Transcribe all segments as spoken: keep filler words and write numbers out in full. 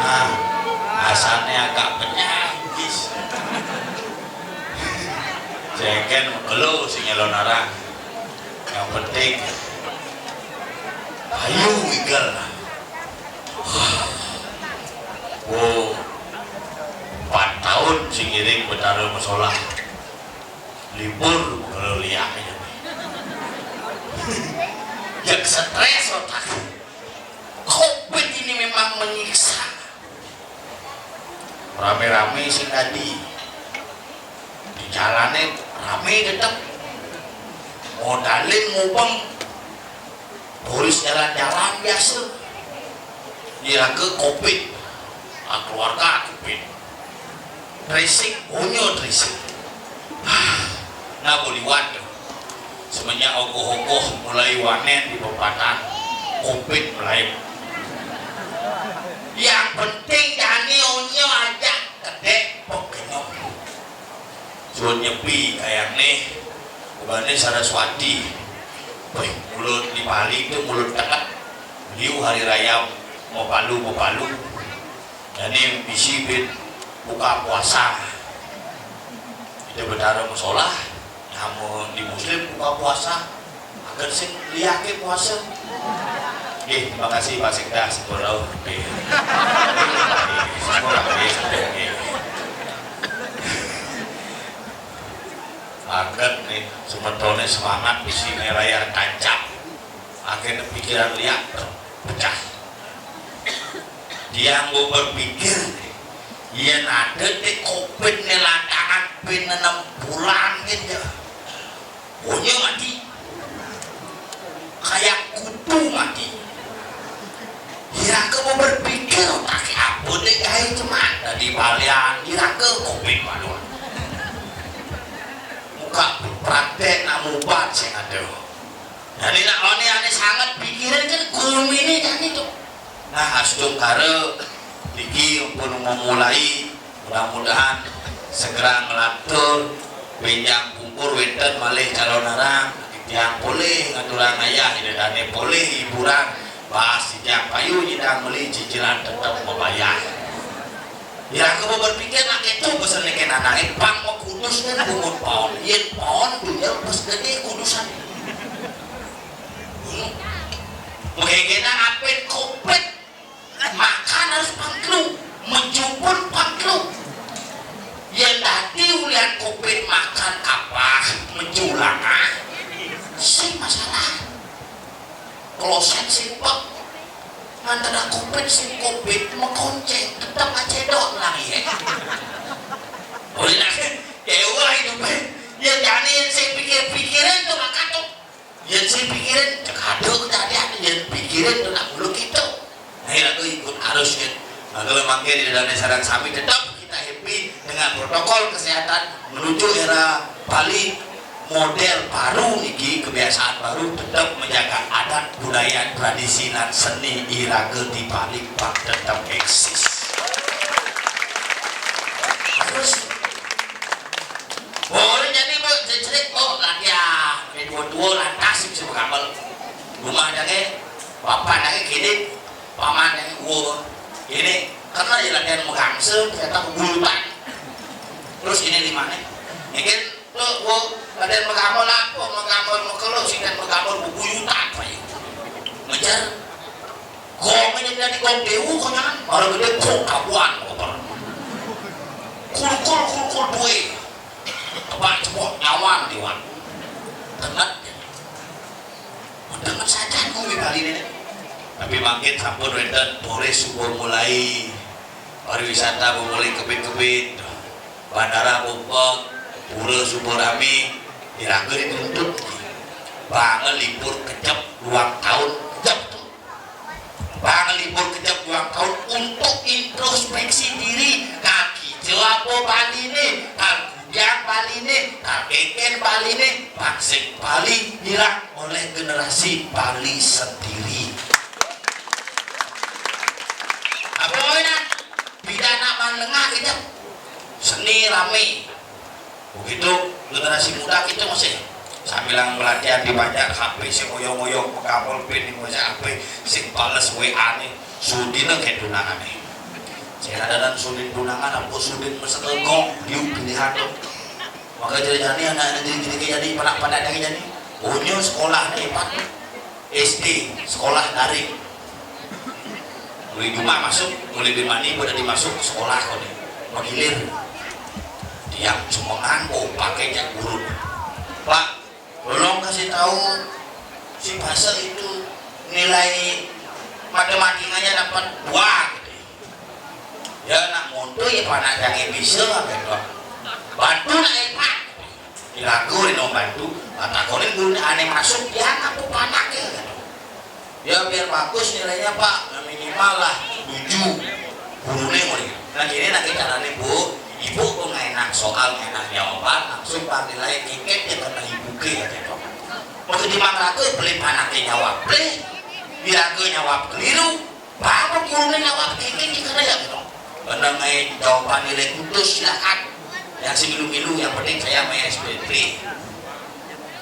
Nah, asané agak penyangkis. Jengken melo sing nyelon arang. Yang penting ayo igel. Oh, empat tahun sing ngiring Betara Mesolah. Libur kalau liaknya. Ya stres otak. Covid ini memang menyiksa. Rame-rame sing tadi di jalané rame tetep. Modalin ngubeng. Turis jalan-jalan biasa. Ira ke covid. Ah, keluarga covid. Tracing, onyo tracing. Ah, nah, boleh waduh. Semenjak ogoh-ogoh mulai wanén di pepatah, covid mulai. Yang penting jani onyo aja kedek pekenyong. Suruh nyepi kayak nih, bukannya Saraswati. Wih, mulut di Bali itu mulut tengah. Liu hari raya mau palu, mau palu. Jani bisi buka puasa. Kita berdarah musola, namun di muslim buka puasa. Agar sing liake puasa. Nggih, terima kasih Pak Sekda, sepuluh tahun. Nggih. Semua nggih, nggih. Agar nih, semetoné semangat bisi nih layar tancap. Akhirnya pikiran liak pecah. Dia mau berpikir, yén ada deh covid nih latangan pin enam bulan gitu. Onyo mati. Kayak kutu mati. Ira ke mau berpikir otak apa Putih gaé cemat dadi balian, iraga covid malu. Muka praktek nak mubat sing ada. Jadi nak ané-ané sangat pikiran kan gumine jani tuh. Nah, astungkara niki pun memulai, mudah-mudahan segera nglantur benjang pungkur wénten malih calonarang, tiang polih ngaturang ayah, ida dané polih hiburan, pas tiang payu nyidang meli cicilan tetep mabayah. Iraga berpikir nak itu pesan niki nanangé pang makudus kan bungut paon. Yén paon dunya pas gedé kudusan. Hmm. Mengkena apin covid. Makan harus pangklu, menjuput pangklu. Yang tadi ulian covid makan apa? Menjulang ah. Si masalah. Kloset sing pek. Antara covid sing covid mekonceng tetap acedok lagi ya. Boleh nak. Dewa hidup. Ya jani yang saya pikir-pikirin tuh makan tuh. Yén sing pikirin, cekaduk tadi ada yén pikirin tuh nak bulu gitu. Nah, aku ikut arus kan. Maka memang dia di dalam sarang sami tetap kita happy dengan protokol kesehatan menuju era Bali model baru niki, kebiasaan baru, tetap menjaga adat budaya tradisi dan seni iraga di Bali pak tetap eksis. Terus boleh jadi bu, cerik bu latihan. Ini dua-dua lantas bisa bergabel. Rumah ada ke, bapak ada ke kini, paman ada ke gua. Ini karena ya latihan megangse, ternyata kebulutan. Terus ini di mana? Mungkin tuh gua latihan megambel apa? Megambel mekelo, singkat megambel bebuyutan apa ya? Ngejar. Gong aja dari gong dewu konyangan, malah gede gong kabuan motor. Kulkul kulkul duwe. Tebak cepok nyawan diwan. Tenget. Tenget saja kumi Bali ini. Tapi mangkin sampun wénten turis subuh mulai pariwisata mulai kebit-kebit. Bandara buka, pura subuh rame, iraga dituntut. Bangun libur kejap dua tahun, kejap tuh. Bang libur kejap ulang tahun untuk introspeksi diri. Kaki apa Bali nih? Kaki yang Bali nih? Kaki Bali nih? Paksik Bali hilang oleh generasi Bali sendiri. Apa nak? Tidak nak menengah kejap. Seni rame. Begitu generasi muda kita masih sambil pelatihan di banjar H P sing ngoyong-ngoyong pegapol pin di meja H P sing pales W A nih sudin ke tunangan nih. Saya ada dan sudin tunangan apa sudin mesegegong di pilihan tuh. Maka jadi anak-anak jadi jadi jadi panak-panak jadi jadi punya sekolah nih Pak. S D, sekolah daring. Mulai Jumat masuk, mulai Bimani pada dimasuk sekolah kau ni. Magilir. Tiap sumengan, oh, pakai jak guru. Pak, tolong kasih tahu si Pasek itu nilai matematikanya dapat dua gitu. Ya nak monto ya panak jangan bisa gitu. Bantu nak ya Pak. Dilagu nih dong bantu. Nah, takonin guru nih aneh masuk ya apa panak ya gitu. Ya biar bagus nilainya Pak, nah, minimal lah tujuh. Guru nih mulai. Nah gini nanti caranya Bu, Ibu kok nggak enak soal nggak enak jawaban langsung Pak nilai tiket ya karena Ibu ke ya gitu. Mau di mana aku beli panaknya jawab beli, biar aku jawab keliru. Bapak guru nih jawab tiket di kerja gitu. Karena ngai jawaban nilai kudus silakan. Yang si milu-milu yang penting saya main S P P.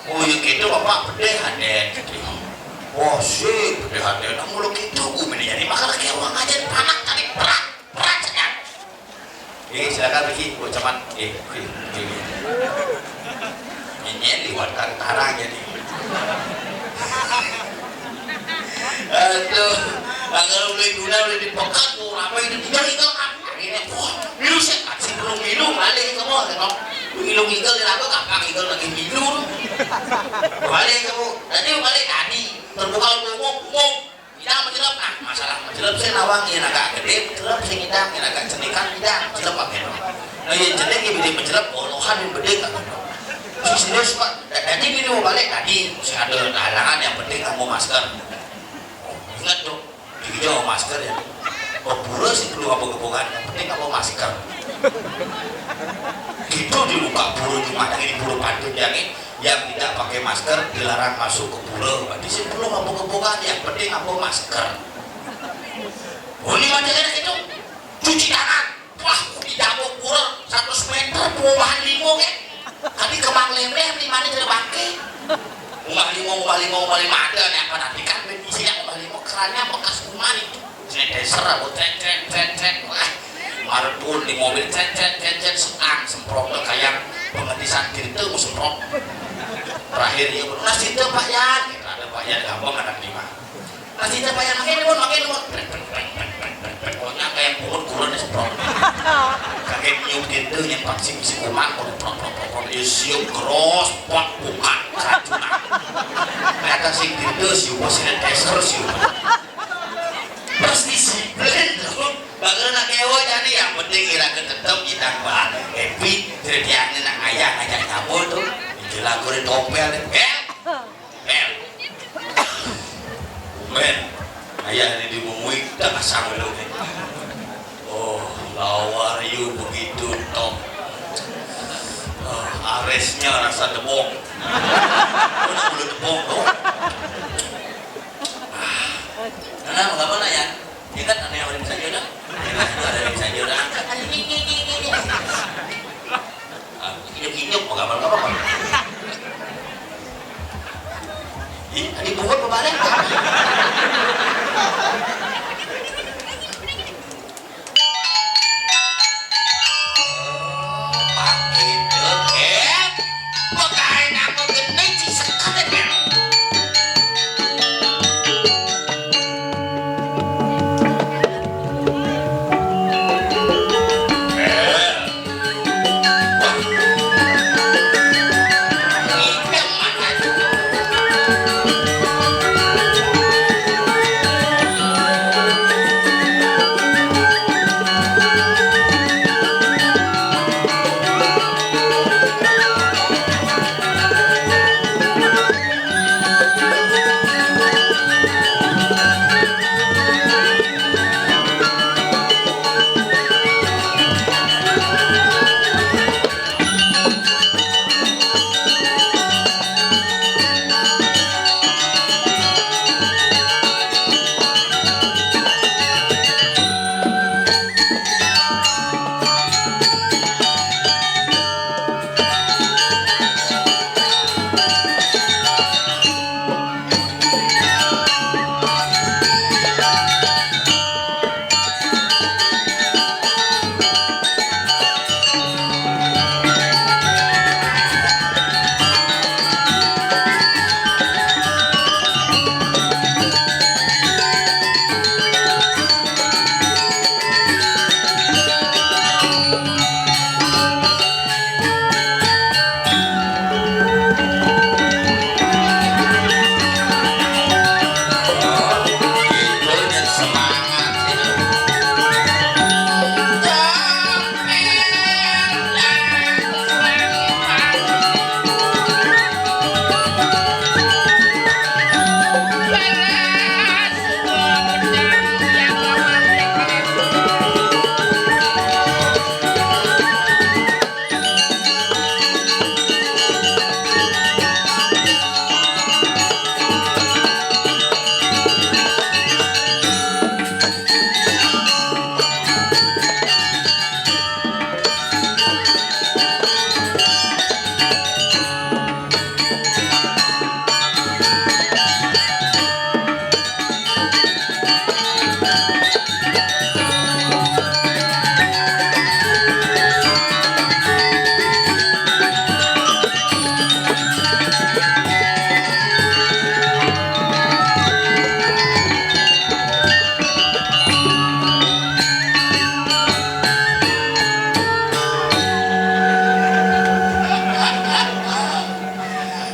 Oh ya gitu Bapak bedeh ada gitu. Oh sih bedeh ada. Nah mulu gitu gue mending jadi makan lagi uang aja panak tadi berat berat saja. Eh silakan Ricky buat camat. Eh Ricky. Nyenyen liwat kantara jadi. Aduh, kalau boleh guna boleh dipekat tuh apa itu tinggal itu kan. Ini wah, minum sih kasih belum minum balik kamu gitu. Minum itu di lagu kapan itu lagi minum. Balik kamu. Tadi balik tadi terbuka ngomong ngomong. Tidak menjelep nah masalah menjelep sih nawang yang agak gede menjelep sih kita yang agak cenikan tidak menjelep apa gitu. Nah yang cenik yang gede menjelep bolohan yang gede kan gitu. Si serius pak. Tadi minum balik tadi masih ada halangan yang penting kamu masker. Ingat dong, hijau masker ya. Pura Sing perlu apa kebokan, yang penting apa masker. Itu di muka pura Jumatan, di pura Pantun, yang, yang tidak pakai masker dilarang masuk ke pura. Berarti sing perlu apa kebokan, yang penting apa masker. Oh, ini macam itu. Cuci tangan. Wah, di dapur pura seratus meter, perumahan limo, kan? Tapi kembang lemleh di mana tidak bangke? Rumah limo, rumah limo, rumah limo ada nih, apa nanti kan isinya rumah limo, kerannya bekas kuman itu. Sanitizer, aku tret, tret, tret, tret. Wah, marepun di mobil, tret, tret, tret, tret, seang, semprot tuh kayak pengetisan gitu, mau semprot. Terakhir, ya, "Nah, situ, Pak Yan." Gitu, ada Pak Yan, gampang ada lima. "Nah, situ, Pak Yan, makin nuwun, makin nuwun." Pokoknya kayak pungut kurun disemprot. Kaget nyium gitu, yang vaksin si kuman, kalau prok, prok, prok, prok, dia sium, keros, pak, buka, keracunan. Kata si gitu, sium, sanitizer, sium. Terus disiplin tuh. Bagel nak kewa jadi yang penting ira ke tetep kita bah happy. Jadi dia nak ayah ngajak nyamuk tuh. Itulah gue topel deh. Bel. Bel. Men. Ayah ini dimungui tak asal dulu nih. Oh, lawar you begitu top. Oh, aresnya rasa debong. Mana bulu debong tuh? Nah, mengapa lah ya? Ingat anu yang udah bisa jodoh? Ingat anu yang bisa jodoh? Ah, hidup-hidup, mau gambar apa? Ih, tadi buat mau balik.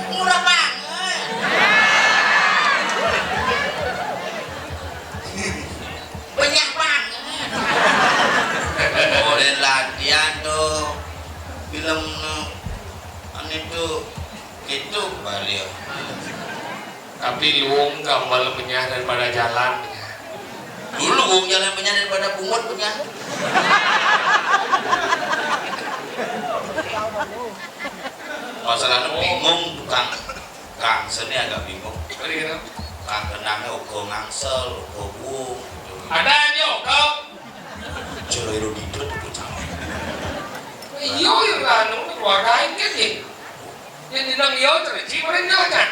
Murah banget. Banyak banget. Boleh latihan tuh. Film no, anu tuh gitu balik. Tapi luung gambar menyah daripada jalan. Dulu gua jalan punya daripada pungut punya. Masalahnya bingung tukang kang seni agak bingung. Tadi gitu. Kang kenangnya uga ngangsel, uga buung gitu. Ada aja kok. Jero itu tuh bocah. Iya, iya, anu, keluarga ini kan ya. Yang jeneng yo cereci mereka kan.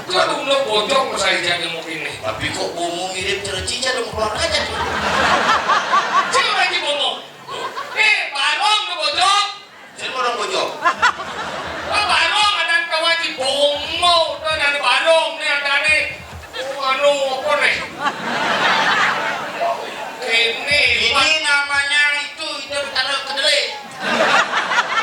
Itu ada ulo bojong saya jadi mungkin nih. Tapi kok bomo mirip cereci, jadi keluarga jadi. Cek lagi bomo. Eh, barong lo bojong. Saya orang bojong. Wah, barong ada kawan di bomo, tuh ada barong nih, ada nih. Oh, anu, apa nih? Ini, ini namanya itu, itu taruh kedelai.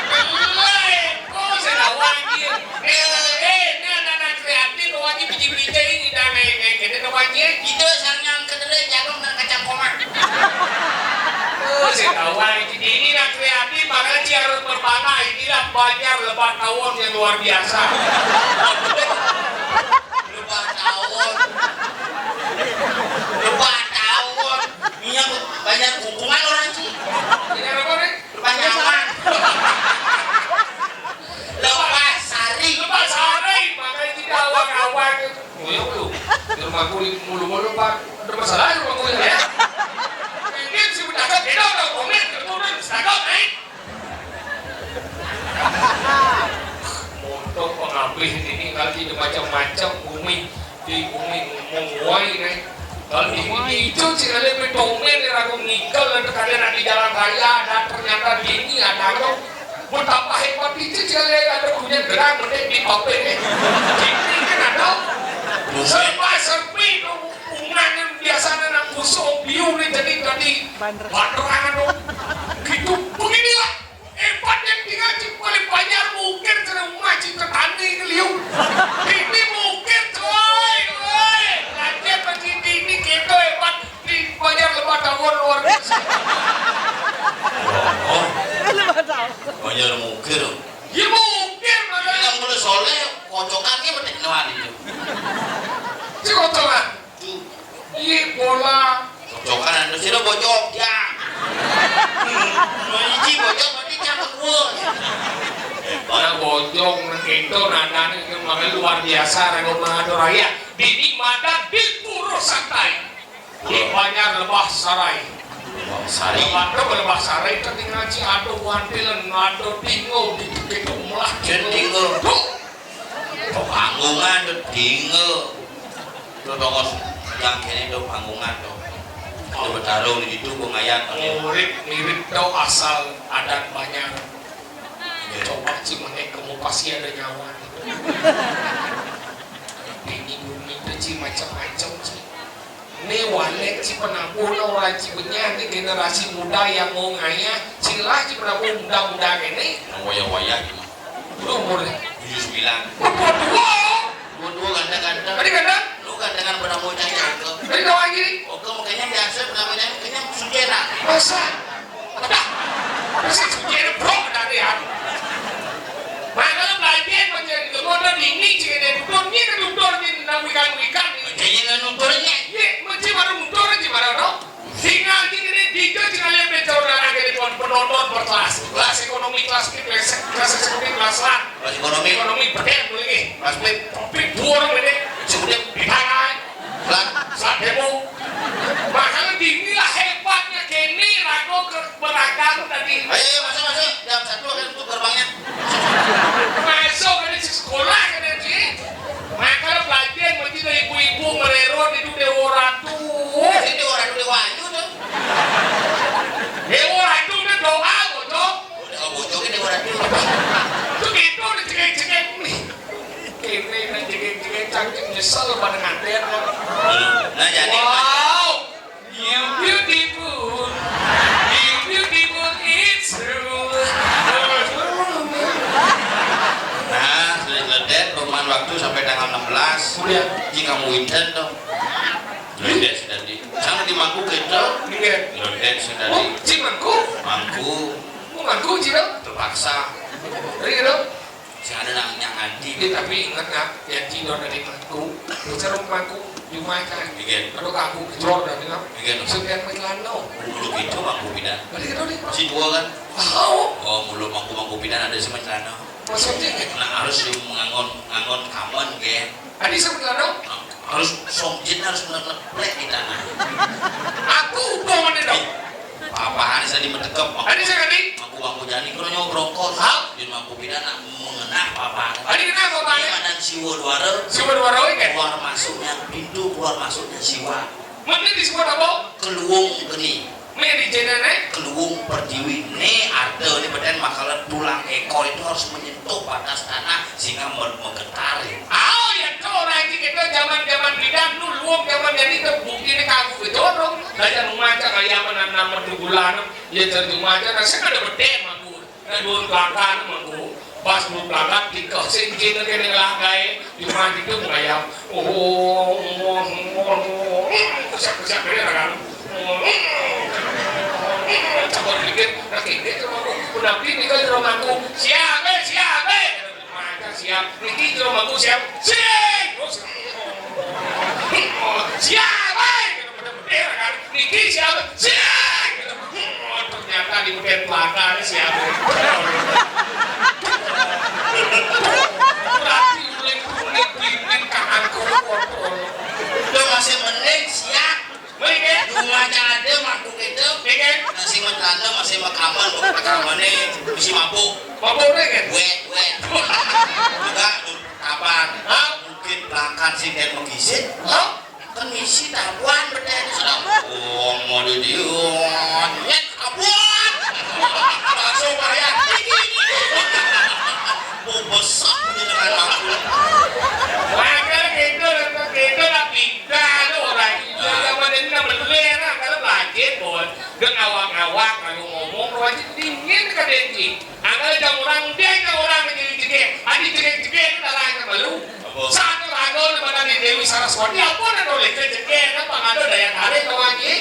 Kedelai. Oh, saya tahu lagi. Eh, eh, ini anak-anak kreatif, wajib biji-biji ini, dan kayak gini, wajib. Itu sang yang kedelai, jagung, dan kacang koma. Oh, saya tahu lagi. Ini anak kreatif, makanya dia harus berbangga. Inilah Banjar Lebah Tawon yang luar biasa. Lebah Tawon. Lebah Tawon. Iya, banyak hubungan orang sih. Ini apa nih? Lebah Nyaman. Lebah Sari. Lebah Sari, makanya kita awang-awang. Oh ya, lu. Di rumah kulit mulu-mulu, Pak. Ada masalah di rumah kulit, ya? Mungkin si berdagang, kita udah komen, kita udah berdagang, eh? Untuk pengabih ini, kalau tidak macam-macam, bumi, di bumi, ngomong, woi, nih. Kalau di bumi itu, sih, kalau lebih komen, ya, aku ngikel, nanti kalian ada di jalan raya, ada ternyata di ini, ada, ada. Betapa hebat itu, sih, kalau ada punya gerang, mending di pape, nih. Di ini kan ada. Serba serbi, tuh, hubungan yang biasanya nang musuh, biu, nih, jadi tadi, banderangan, tuh. Gitu, beginilah. Hebat yang tinggal di balik Banjar mungkin kena rumah cinta tani ke liu. Ini mungkin, coy, coy. Lagi begini ini kita hebat di Banjar Lebah Tawon luar biasa. Oh, Lebah Tawon. Banjar mungkin. Ya mungkin, makanya. Yang boleh soleh, kocokan ini penting doang itu. Si kocokan. Iya, bola. Cocokan anu sira bojong, ya. Mau iji bojong, berarti jangan gua. Orang bojong, nang kento, nadane, makanya luar biasa, orang rumah ada raya. Dini madan di Purus Santai. Di Banjar Lebah Sarai. Lebah Sari. Lebah, Lebah Sarai, ketinggalan si ada wantilan, ada tinggal, di, di, melah. Jadi tinggal. Tuh. Panggungan, tuh, tinggal. Tuh, tongos yang kene tuh panggungan tuh. Tuh bertarung di situ, gua ngayat, oke. Murid mirip tuh asal adat Banjar. Iya. Coba sih, mana kamu pasti ada nyawa. Ini bumi itu sih macam-macam sih. Ini walek si penabuh, orang si benyah, ini generasi muda yang mau ngayah, silah si penabuh muda-muda ini. Yang wayah-wayah gitu. Lu umur tujuh sembilan. Lu tua dua. Gua dua ganteng-ganteng. Tadi ganteng? Lu gantengan pada mau cari oke. Tadi tahu lagi. Oke, makanya biasa namanya makanya sujena. Masa? Masa sujena, bro, dari ya. Makanya belajar menjadi motor dingin, cek ada duduk, ini duduk, ini nang wikan-wikan. Kayaknya nggak nontonnya. Iya, mesti baru motor aja, baru, no? Singa iki kene dijo sing kalian pencoran akhirnya pon penonton berkelas. Kelas ekonomi, kelas B, kelas, kelas ekonomi, kelas lan. Kelas ekonomi. Ekonomi bedel dulu iki. Kelas B. Topik buar ini. Sudah ditangai. Kelas. Saat demo. Makanya inilah hebatnya kene rago ke beragam tadi. Ayo, ayo, masuk, masuk. Jam satu akan tutup gerbangnya. Masuk ini sekolah kene iki. Makanya pelatihan mesti dari ibu-ibu mererot itu Dewa Ratu. Jadi Dewa Ratu Dewa Ayu tuh. Dewa Ratu itu doa, bocok. Udah, oh, bocoknya Dewa Ratu. Itu gitu, udah cengeng-cengeng nih. Kene, nah, cengeng-cengeng, cangcing, nyesel pada nganter. Nah, jadi, wow. You beautiful, you beautiful, it's true. Nah, sudah ledet, perumahan waktu sampai tanggal enam belas. Udah. Jika mau weekend dong. Ledet sudah di. Sana di mangku kita. Iya. Ledet sudah di. Oh, si mangku? Mangku. Mau mangku, Cino? Terpaksa. Iya dong. Sing ada nang nyanganti. Iya, tapi ingat, nak, yang Cino dari mangku, bicara mangku. Dumacan. Inggih. Aduh, aku kejor dah, dengar. Inggih. Sing kén macelana. Mulu gitu, Mangku Pidan. Tadi kita nih. Si dua kan? Tahu. Oh, mulu Mangku, Mangku Pidan ada sing macelana. Maksudnya? Nah, harus yang nganggon, nganggon kamen, gé. Tadi sing macelana? Nah, harus songjin, harus nge-, ngeplek di tanah. Aku hubungannya dong. Papahan saya di Metekep. Tadi saya tadi. Mangku, Mangku Jani, kalau nyawa brokos. Hah? Di Mangku Pidan, nak mengenah papahan. Tadi kenapa, Pak? Iya, dan siwa duara. Siwa duara, oke. Keluar masuknya, pintu keluar masuknya siwa. Mana disebut apa? Keluung geni. Né di jeneng, né? Keluung pertiwi. Né ada, né beden makala tulang ekor itu harus menyentuh batas tanah sehingga mer-, menggetar. Oh, ya, tuh, orang ini kita zaman-zaman Pidan, nu luwung zaman ini itu buktinya kagak kejorong. Lah, yang macam kayak mana nama dugulan, ya, terjemah aja, nah, saya ada beden, Mangku. Nah, duun kelangkaan, Mangku. Pas mau kelangkaan, tiga sing kita kena ngelah gaé. Cuma gitu, ngayam. Oh, oh, oh, oh. Kesiap-kesiap aja, kan. Coba dikit, nah, gini tuh, Mangku. Udah gini kan, rumahku. Siap, eh, siap, eh. Mata siap. Niki jero mangku siap. Sing! Terus, siap, eh! Kata pada bener, kan? Niki siap. Sing! Ternyata di bukit belakang siap. Berarti uling kuning dingin, tangan kuat. Udah masih mending siap. Baik, ya. Dumacan ada mangku kita. Baik, ya. Nasi mentana masih makaman, bukan makamannya mesti mabuk. Mabuk, baik, ya. Wet, wet. Juga taban. Hah? Mungkin belangkan sing kén megisit. Hah? Kan misi tabuan beden. Sedang, oh, mau di dia. Nyet, tabuan. Langsung bayar. Ini, ini, ini. Oh, besar punya dengan aku. Maka gitu, gitu lah, pindah lu orang. Iya, zaman ini nang bener, nah, kalau belajar, Bon. Gak ngawak-ngawak, kalau ngomong, lu aja dingin ke Denji. Angkal jam orang, dia jam orang jegég-jegég. Adi jegég-jegég, itu darah sama lu. Apa? Satu raga, lu mana di Dewi Saraswati, apa nak boleh ke jegég, apa ada daya tarik, kawan, ji?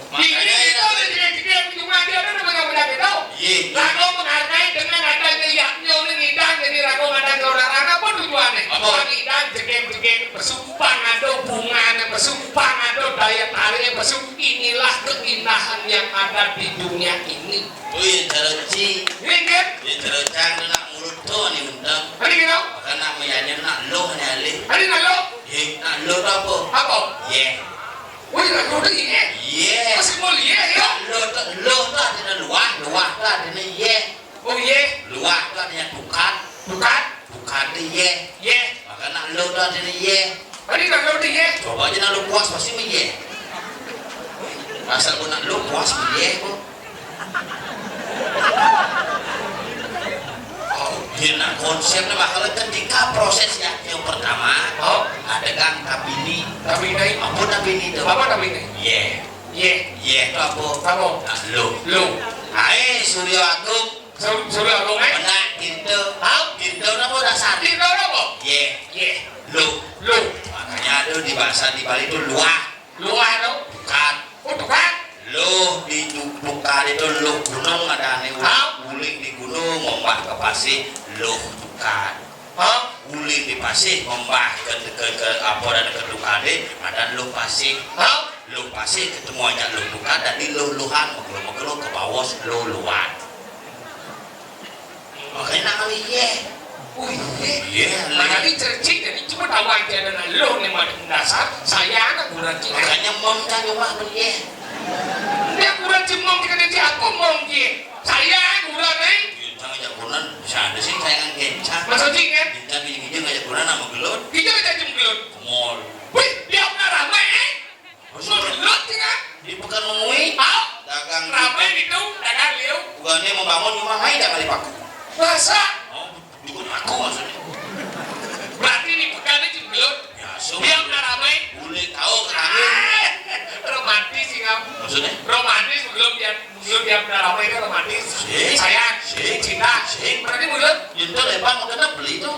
Makanya ini ya, itu ada jegég-jegég, cuma dia ada namanya benda kita. Iya. Raga menghargai dengan adanya yaknya, ini ngidang, jadi raga ngidang ke orang, apa tujuannya? Apa? Orang ngidang, jegég-jegég, pesu, pang ada bunganya, pesu, pang ada daya tariknya, pesu. Inilah keindahan yang ada di dunia ini. Wih, cara ci. Iya, kan? Ya, cara cang, nak mulut tuh, nih, undang. Tadi gitu? Maka nak meyanyi, nak loh, nih, alih. Tadi nak loh? Iya, nak loh tuh apa? Apa? Iya. Wih, nak loh tuh iya? Iya. Masih mau iya, ya? Nak loh tuh, loh tuh artinya luah, luah tuh artinya iya. Oh, iya. Luah tuh artinya tukad. Tukad? Tukad tuh iya. Iya. Maka nak loh tuh artinya iya. Tadi nak loh tuh iya? Coba aja nak loh puas, pasti mah iya. Asal gua nak loh puas, iya, kok. Oh, dina konsepnya bakal ketika proses ya, yang pertama, oh, ada kan tabini. Tabini. Apa tabini itu? Apa tabini? Iya. Iya. Iya itu apa? Apa? Nah, lo. Lo. Ae, Surya Agung. Sur-, Surya Agung, eh? Benar, gitu. Hah? Gitu apa dasar? Gitu apa? Iya. Iya. Lo. Lo. Makanya ada di bahasa di Bali itu luah. Luah, no? Tukad. Oh, tukad? Luh di tu-, tukad itu luh gunung ada nih. Hah? Uling di gunung, ngombah ke pasir, luh tukad. Hah? Uling di pasir, ngombah ke, ke, ke apa dan ke tukad, ada luh pasir. Hah? Luh pasir ketemu aja luh tukad, jadi luh-luhan, megelo-megelo ke bawah, luh-luhan. Makanya nak kali iya. Oh, iya. Iya, nah, iya. Jadi cerci, jadi cuma tahu aja dan lo nih, madem dasar, saya anak kurang cik. Makanya mom kan rumah pun iya. Dia kurang cik mom, kita dia apa mom dia? Saya kurang, eh? Iya, jangan jagonan, bisa ada sih sayangan kencang. Maksudnya, kan? Kita bijing-bijing ngajak jagonan sama gelut. Kita ngajak jem gelut. Ke mall. Wih, dia pernah ramai, eh? Maksudnya? Gelut, ya, kan? Di Pekan Mengui. Tahu? Dagang ramai gitu. Itu, dagang liu. Bukannya membangun rumah, main dah kali paku. Masa? Oh, dukun aku maksudnya. Berarti di Pekan ini gelut. Ya, so. Dia pernah ramai. Boleh tahu ke kami. Romantis sih, Ngam. Maksudnya? Romantis belum dia, belum dia pernah ramai itu romantis. Sih. Sayang. Sih. Cinta. Sih. Berarti belum. Cinta lebar, makanya beli tuh.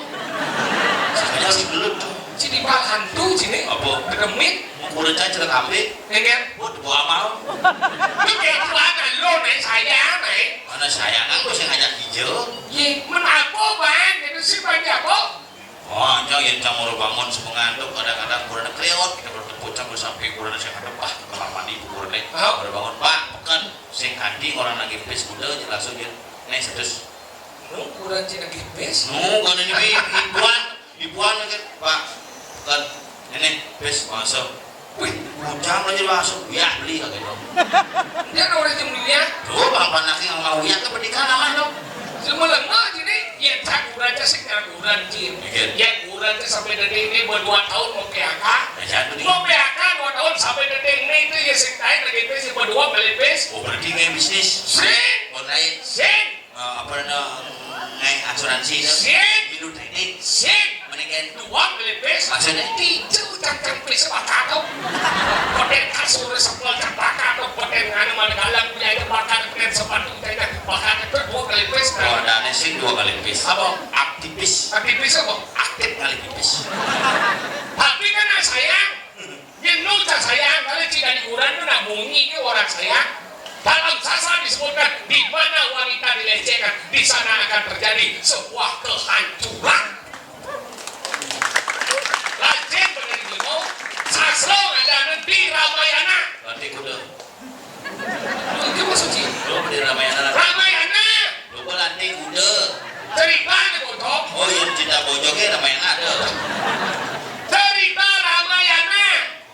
Saya sih gelut tuh. Sini, Pak, hantu sini. Apa? Kedemit. Mau kulit aja, kambing. Ini kan? Buat gua amal. Lu kayak gimana? Lu, nih, saya, nih. Mana saya? Kan gua sing ngajak hijau. Ye, men apa, Bang? Itu sih, Bang, apa? Oh, anjay, Cang baru bangun, semua ngantuk, kadang-kadang kurang kleot, kita baru tepuk cang sampai kurang saya ngadep, ah, ke kamar mandi, kurang deh. Aha. Baru bangun, Pak, peken, sing kanti orang lagi pis kuda, jelas aja. Nih, status. Nu, kurang cina gipis. Nu, kan ini bi-, ibuan, ibuan lagi, Pak. Kan, ini, pis, masuk. Wih, bujang lagi masuk. Ya, beli lagi dong. Dia orang jam dunia. Tuh, bang, panak yang mau ya ke pendidikan aman dong. Semua lemah jadi, ya, tak kurang, cak sing kurang, cin. Mikir. Ya, kurang, cak sampai detik ini berdua tahun mau P H K. Ya, jangan begitu. Mau P H K dua tahun sampai detik ini itu ya, sing lain lagi, pis, ya, berdua kali, pis. Oh, berarti nggak bisnis. Sing. Online. Sing. Eh, apa namanya, naik asuransi itu? Sip. Milu kredit. Sip. Mendingan dua beli pis. Maksudnya? Ticu cangkang pis bakar tuh. Pakai kasur sepel cempaka tuh, pakai nganu mana galang punya itu bakar, pakai sepatu punya itu bakar, itu dua kali pis. Oh, ada aneh sih dua kali pis. Apa? Aktivis. Aktivis apa? Aktif kali pipis. Tapi kan sayang, Nyen nu cak sayang, kalau tidak di Quran itu nak bunyi ke orang sayang. Dalam sasar disebutkan di mana wanita dilecehkan, di sana akan terjadi sebuah kehancuran. Lajeng bener itu, sasro ada di Ramayana. Nanti kuda. Itu maksudnya. Lu di Ramayana. Ramayana. Lu kok lantai kuda. Cerita nih, Bojong. Oh, yang cerita Bojong ya Ramayana ada. Cerita Ramayana.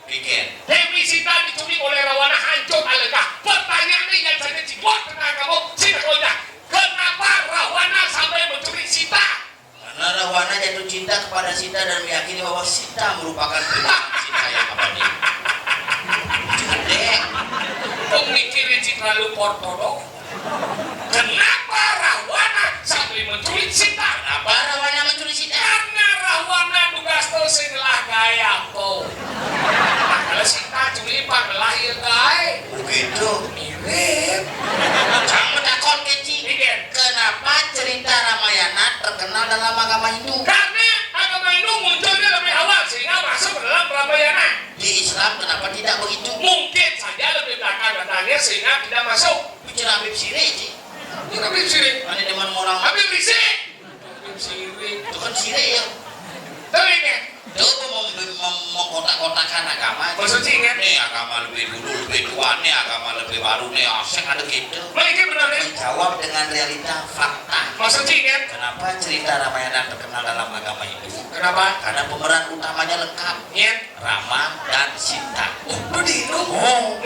Bikin. Dewi Sita diculik oleh Rawana, hancur alengkah. Pertanyaannya yang saya jawab tentang kamu, Sita Koindah. Kenapa Rawana sampai menculik Sita? Karena Rawana jatuh cinta kepada Sita dan meyakini bahwa Sita merupakan tunangan Sita yang abadi. Dek. Pemikiran Sita lu portodok. Kenapa Rawana sampai menculik Sita? Kenapa Rawana menculik Sita? Karena Rawana tugas tuh sing lah gaya po. Nah, kalau Sita culik pak lahir gaya. Begitu. Mirip. Jangan takut kecil. Iya. Kenapa cerita Ramayana terkenal dalam agama Hindu? Karena agama Hindu munculnya lebih awal sehingga masuk ke dalam Ramayana. Di Islam kenapa tidak begitu? Mungkin saja lebih belakang datangnya sehingga tidak masuk. Bicara Habib Sirih, Ji. Ini Habib Sirih. Ada demen orang. Habib Sirih. Habib Sirih. Itu kan Sirih ya. Tapi kan. Itu mem-, mem-, mengkotak-kotakan agama. Maksudnya kan? Nih agama lebih dulu, lebih tua, nih agama lebih baru, nih asing ada gitu. Baik, ini benar, ya. Menjawab dengan realita, fakta. Maksudnya kan? Kenapa cerita Ramayana terkenal dalam agama Hindu? Kenapa? Karena pemeran utamanya lengkap. Iya. Rama dan Sita. Oh, begitu. Oh.